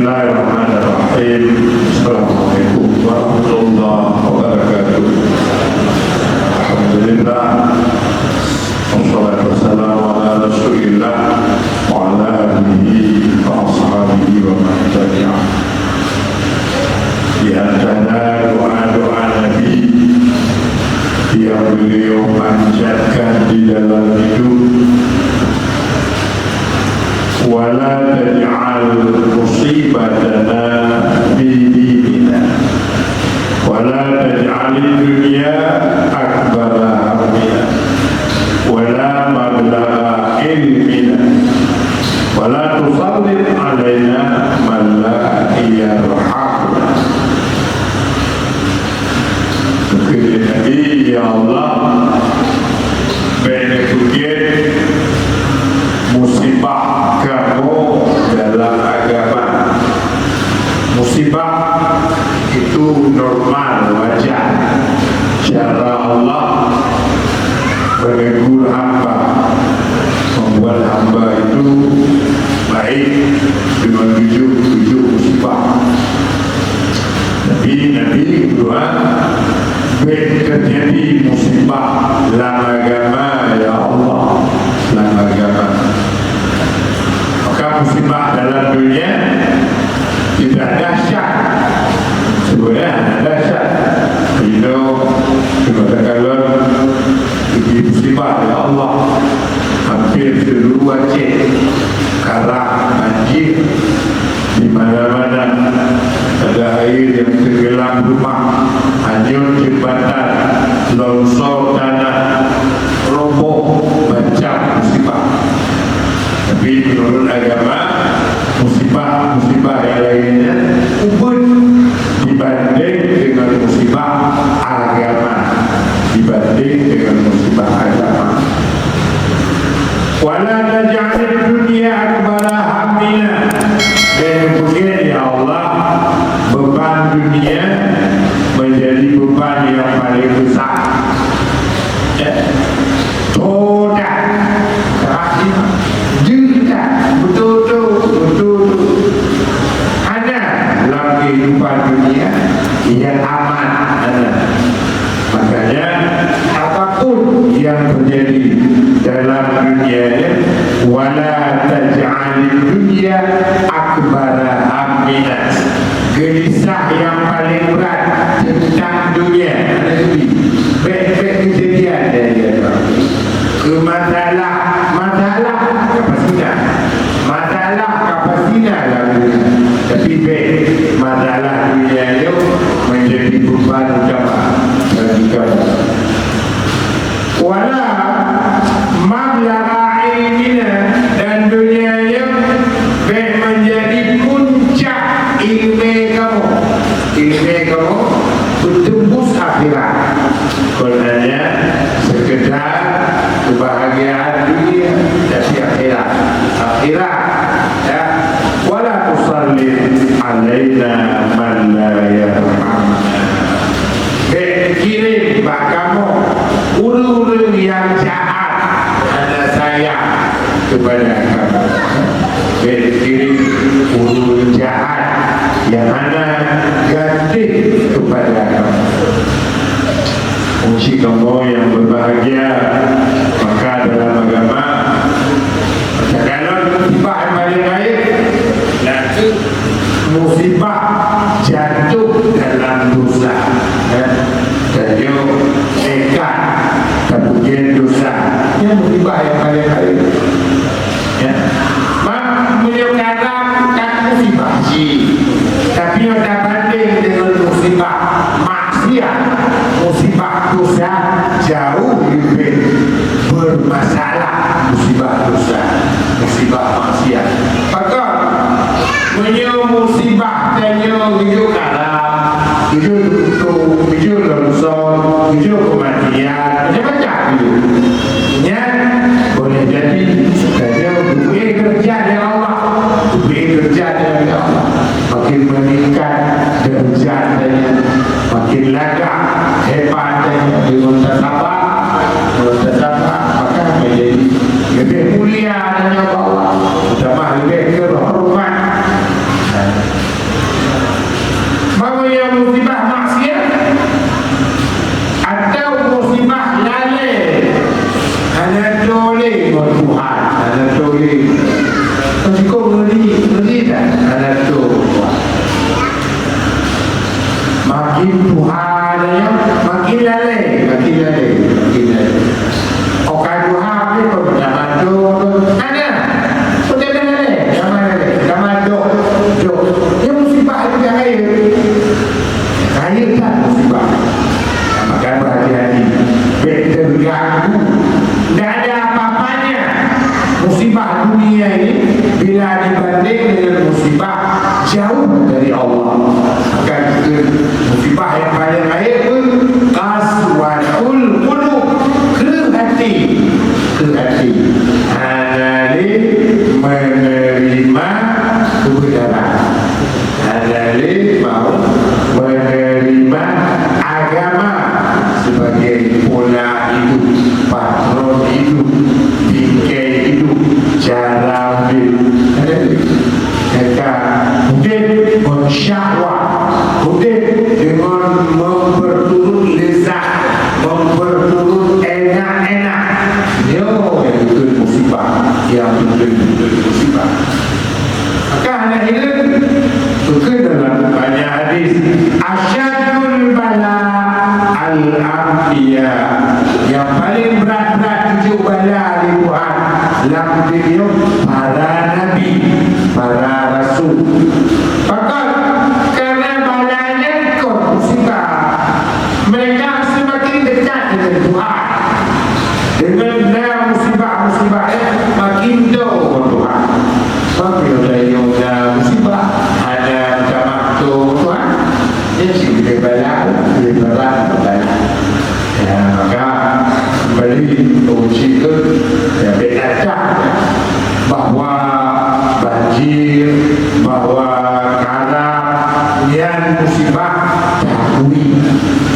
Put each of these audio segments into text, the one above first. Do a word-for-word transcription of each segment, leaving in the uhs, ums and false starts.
Bismillahirrahmanirrahim. Assalamualaikum warahmatullahi wabarakatuh. Alhamdulillah. Wassalatu wassalamu ala Rasulillah wa ala alihi wa ashabihi wa man tabi'ah. Di antara doa-doa Nabi yang beliau panjatkan di dalam hidup, "Wa la taj'al musibatana fi dinina, wa la taj'alid dunya akbara hammina, wa la mablagha ilmina, wa la tusallit alaina man la yarhamuna." Kheun Nabi, "Ya Allah, bèk neupeugèt musibah kamoe dalam agama." Musibah itu normal, wajar. Cara Allah menegur hamba, membuat hamba itu baik dengan tujuh, tujuh musibah. Tapi Nabi berdoa, "Bèk terjadi musibah lam agama, ya Allah, lam agama." Maka musibah dalam dunia tidak dahsyat. Sebenarnya dahsyat. Inoe, cuma takalon, jadi musibah, ya Allah. Hampir seluruh Aceh karah, banjir. Di mana-mana ada air yang tenggelam rumah, hanyut jembatan, longsor tanah, roboh, macam musibah. Tapi menurut agama, musibah-musibah yang lainnya ubit dibanding dengan musibah agama, dibanding dengan musibah agama. "Wa la taj'alid dunya akbara hammina." Dan kemudian, ya Allah, beban dunia menjadi beban yang paling besar. Ya. Toh dah, terakhir, jeuet dah, beutôi-beutôi, beutôi-beutôi. Hana lam kehidupan dunia yang aman, hana. Makanya, apapun yang terjadi dalam dunia ini, "Wa la taj'alid dunya akbara hammina." Gelisah yang paling berat tentang dunia. Bèk-bèk kejadian dari dia. Ke masalah, masalah ka pasti na. Masalah ka pasti na lam dunia. Tapi bèk masalah dunia nyoe menjadi beban utama bagi kamu. "Wa la mablagha ilmina," dan dunia nyoe bèk menjadi puncak ilmu kamu. Ilmu kamu bertembus akhirat. Kon hanya sekedar kebahagiaan dunia, tapi akhirat. Akhirat, ya. "Wa la tusallit alaina man la yarhamna." Bèk kirém bak kamoe ureueng-ureueng nyang jahat, hana sayang kepada kamoe. Bèk kirém ureueng jahat nyang hana gaséh kepada kamoe. Puji kamoe nyang berbahagia, maka dalam agama, takalon musibah nyang paling rayeuk, na kheueh musibah jatuh dalam dosa. Ya. Tanyoe nekat tapeugèt dosa. Nyan musibah nyang paling rayeuk. Ya. Mak, meunyoe karam kan musibah jih. Tapi nyoe tabandeng deungon musibah maksiat, musibah dosa jauh leubeh bermasalah musibah dosa, musibah maksiat. Pakon? Meunyoe musibah tanyoe geujok karam, geujok lungkong, geujok longsor, geujok keumatian, macam-macam geujok. Nyan boleh jadi tanyoe geubri keureuja lé Allah, geubri keureuja lé Allah. Makin meningkat derajat tanyoe, makin lagak hebat tanyoe deungon tasaba, deungon tasaba, maka menjadi lebih mulia tanyoe bak Allah, tambah lebih terhormat. ganggu. Tidak ada apa-apanya musibah dunia ini bila dibanding dengan musibah jauh dari Allah. Kan itu musibah yang paling baik pun qaswatul qulub, keu hati, keu hati. Hana lé menerima kebenaran. Hana lé mau menerima agama sebagai pola hidup, patron hidup, bingkai hidup, cara hidup. Hana lé. Maka udép ngon syahwat, udép deungon memperturut lezat, memperturut enak-enak. Nyoe nyang beutôi musibah, nyang beutôi-beutôi musibah. Maka hana hireuen, bukon dalam banyak hadis, "Asyadul bala al-anbiya." Nyang paling brat-brat jijok bala lé Tuhan lam dunia para nabi, para rasul. Pakon? Karena bala nyan kon musibah. Mereka semakin dekat dengan Tuhan. Dengan na musibah-musibah nyan makin dekat dengan Tuhan. Apabila na musibah, hana tamah tu Tuhan. Nyan cit leubeh bala, leubeh bala, leubeh bala. Ya, maka kembali ke uji ke, ya, beda dah bahwa banjir, bahwa karam, nyan musibah diakui.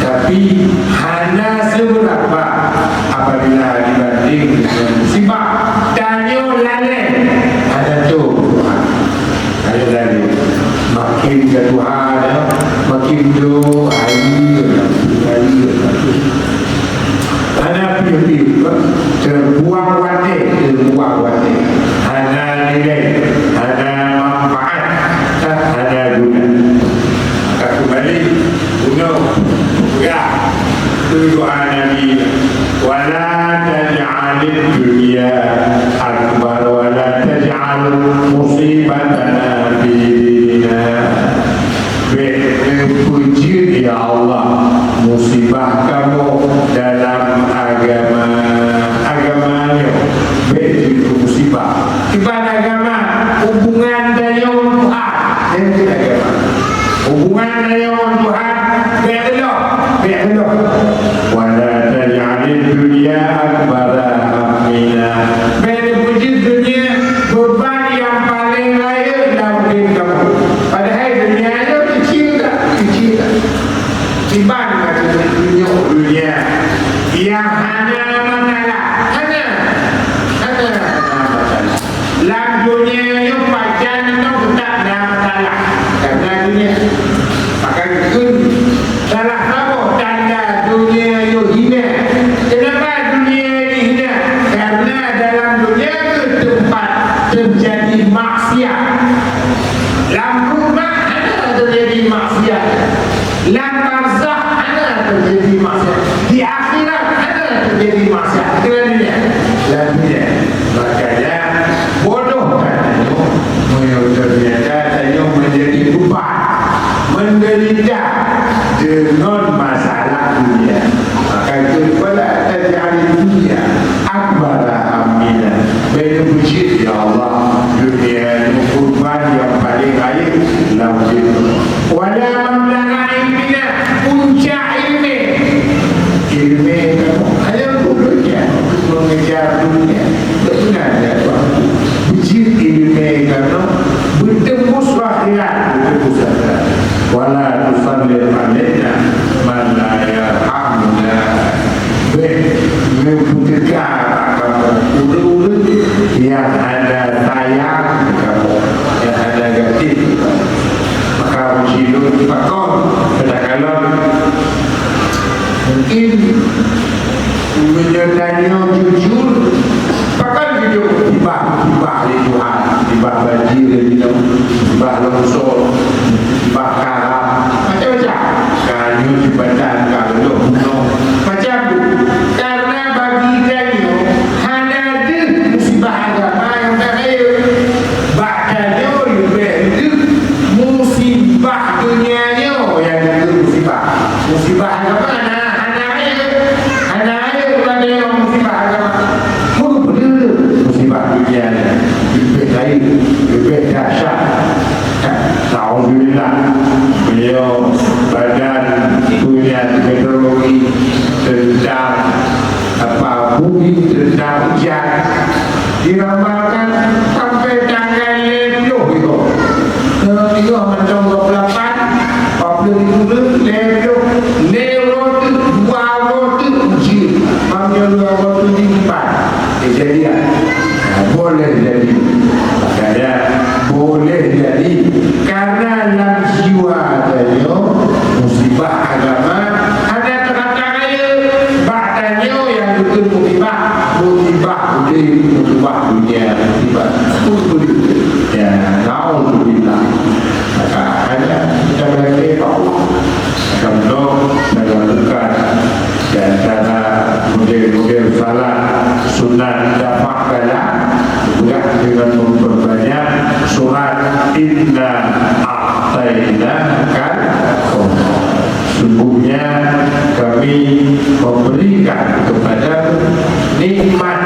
Tapi hana seberapa apabila dibanding dengan musibah tanyoe lalée, hana tu. Ayo tadi, makin ke Tuhan, ya, makin doa, air, air. Hana piôh-piôh, terbuang watée, terbuang watée. Hana nilai, hana manfaat, hana guna. Maka kembali, bunoe, peugah, tu doa Nabi, "Wala taj'alid dunya akbar, wala taj'al musibatana fi dinina." Bék neupeujeuet, ya Allah, musibah kamoe dalam agama, agama nyoe. Bék jeuet keu musibah. Kiban agama, hubungan tanyoe ngon Tuhan. Nyan keuh agama. Hubungan tanyoe ngon Tuhan, bék reuloh, bék reuloh. Wala taj'alid dunya akbara hammina. Bék neupeujeuet dunia beuban nyang paleng rayeuk lam udeb kamoe. Padahai dunia nyoe keucil that, keucil that. Kiban ka teuneuk tunyok dunia nyang hana masalah. Hana. Hana, hana masalah. Lam dunia nyoe pajan nyoe teutap na masalah. Karena dunia. Maka kheun salah saboh tanda dunia nyoe hina. Kenapa dunia ini hina? Karena dalam dunia nyoe teumpat teujadi maksiat. Lam rumoh hana teujadi maksiat. Lam barzakh hana teujadi maksiat. Di akhirat hana teujadi maksiat. Keunan dunia. Lam dunia. Makanya, bodoh tanyoe, meunyoe ternyata tanyoe menjadi beban, menderita deungon masalah dunia. Maka kheun, "Wala taj'alid dunya akbara hammina." Bék neupeujeuet, ya Allah, dunia nyoe kurban nyang paleng rayeuk lam udeb. "Wala mablagha ilmina," puncak ileumé. Ileumé kamoe hanya untuk dunia, untuk mengejar dunia. Beuna ya Tuhan. Beucit ileumé kamoe beutembus akhirat, beutembus akhirat. "Wala tusallit alaina man la yarhamuna." Bék neupeuteuka bak kamoe ureuëng-ureuëng nyang hana sayang keu kamoe, nyang hana gaséh keu kamoe. Maka meusidroe pakon, katakanlah, mungkin meunyoe tanyoe jujur, pakon geujok musibah-musibah lé Tuhan, musibah banjir lé Tuhan, musibah longsor, musibah karam, macam-macam. Ka nyoe jembatan, ka lheueh bunoe, macam tu. Karena bagi tanyoe hana deuh musibah agama nyang ka rayeuk. Bak tanyoe leubeh deuh musibah dunia nyoe nyang deuh musibah. Musibah agama hana, hana rayeuk, hana rayeuk bak tanyoe. Bumi teundang ujan. Diramalkan sampai tanggal lhèe ploh itu. Teuingat mantong dua puluh lapan, empat puluh tiga, lhèe ploh, lhèe uroe teuk, dua uroe teuk ujeuen. Meunyoe dua uroe teuk di depan. Kejadian. Nah, boleh jadi. Makanya, boleh jadi. Karena lam jiwa tanyoe musibah agama hana teuratang rayeuk. Bak tanyoe nyang geukheun musibah, musibah udeb, musibah dunia, musibah pun beudeuh. Ya, naudzubillah. Maka hanya kita berdoa kepada Allah. Maka belum saya lakukan di antara model-model salat sunat dafa' bala, juga dengan memperbanyak surat Inna A'tainakal Kautsar. Sungguhnya Kami memberikan kepadamu nikmat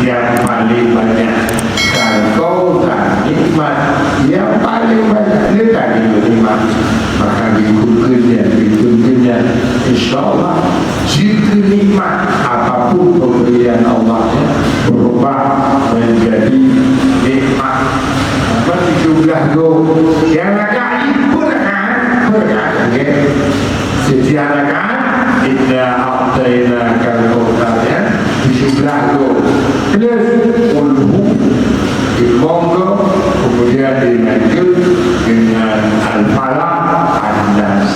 yang paling banyak. Kal Kautsar, nikmat yang paling banyak. Dia tadi nikmat. Maka diikutkan dia, diikutkan dia. Insya Allah, jika nikmat apapun pemberian Allah, ya, berubah menjadi nikmat. Apa tujuh belas go? Yang agak berkat, berkat, okey. Setiap rakaat, Inna a'tainakal kautsar, ya, tujuh belas go. Plus Qul Hu, limong go, kemudian dilanjut dengan Al-Falaq, An-Nas.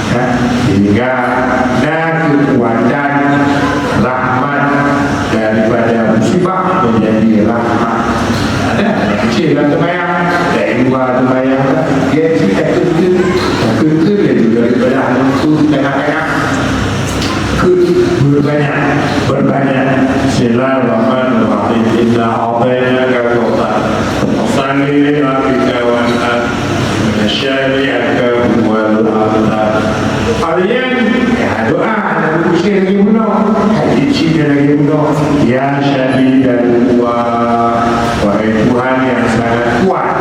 Ya, sehingga na kekuatan rahmat daripada musibah menjadi rahmat. Ada, ada kecil dalam sembahyang, ada yang luar sembahyang, dia cerita kecil, kecil dia juga daripada hantu tengah-tengah. Ke, berbanyak, berbanyak. Bismillahirrahmanirrahim. Inna a'tainakal kautsar. Fasalli li rabbika wanhar. Inna syani'aka huwal abtar. Kalian, ya, doa, Nabi Musa lagi bunuh. Haji Cina lagi bunuh. Ya syadidal quwa. Wahai Tuhan yang sangat kuat.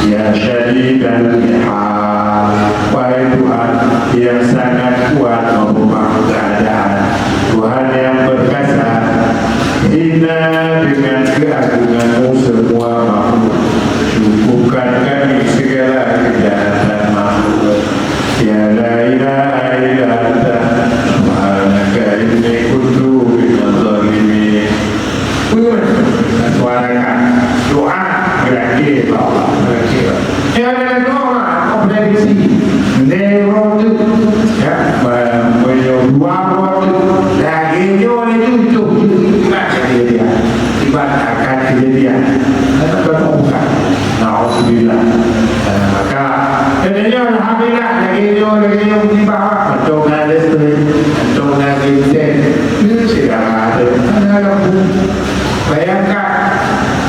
Ya syadidal mihal. Wahai Tuhan yang sangat kuat merubah keadaan. Tuhan yang perkasa, hina dengan keagungan-Mu semua makhluk. Cukupkan kami segala kejahatan makhluk. Ya la ilaha illa anta, subhanaka inni kuntu minaz zalimin. Pun, suarakan doa berakhir bak Allah, berakhir. Ya, ada doa, apa prediksi? Lhèe uroe teuk, ya, ba-, meunyoe dua uroe teuk, lagèe nyoe laju tuh, ibarat kejadian. Ibarat akan kejadian. Kata bukan. Nauzubillah. Eh, maka, kejadian, alhamdulillah, lagèe nyoe, lagèe nyoe, di bawah, mantong na listrik, mantong na genset. Itu segala ada. Ada lampu. Bayangkan,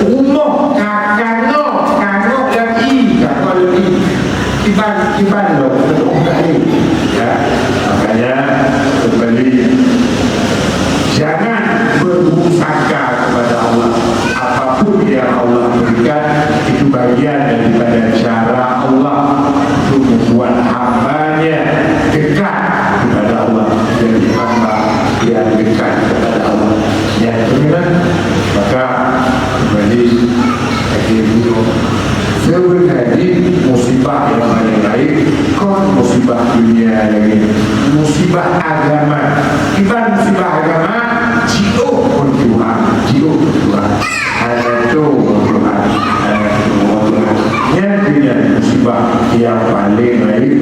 rumoh ka kangok, kangok lagi, kangok lagi. Kiban, kiban loh, kangok lagi. Ya, makanya kembali, jangan berburuk sangka kepada Allah. Apapun yang Allah berikan, itu bagian daripada cara Allah untuk membuat hamba-Nya dekat kepada Allah, menjadi hamba yang dekat kepada Allah. Yang keenam, maka kembali lagi bunuh. Sebenarnya musibah yang paling lain kon musibah dunia lagi, musibah agama. Iban musibah agama, jiôh pun Tuhan, jiôh pun Tuhan. Hana tho Tuhan, hana tho Tuhan. Nyan keuh nyan musibah yang paling lain